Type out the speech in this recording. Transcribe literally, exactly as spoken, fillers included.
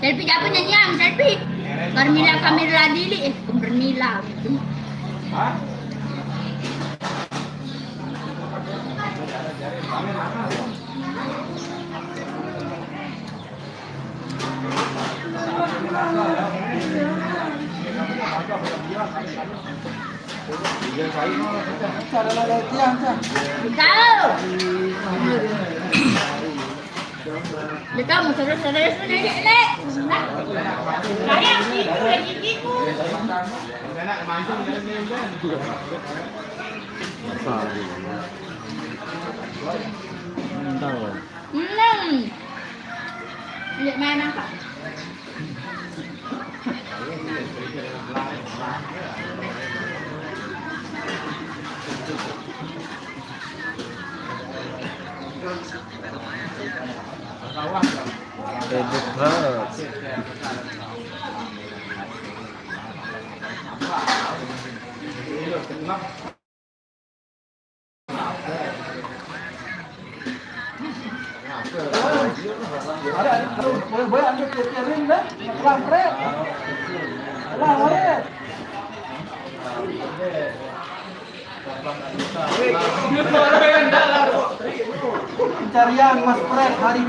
Selfie siapa nyanyian? Selfie. Carmila Kamila Dili. Eh, bukan Carmila. Tahu. Dia tahu, terus, terus, terus, naik, naik. Nah. Sayang, ibu lagi, ibu. Entah. Hmm. Lihat mana, Pak? Edit banget. Pencarian Mas Pret hari ini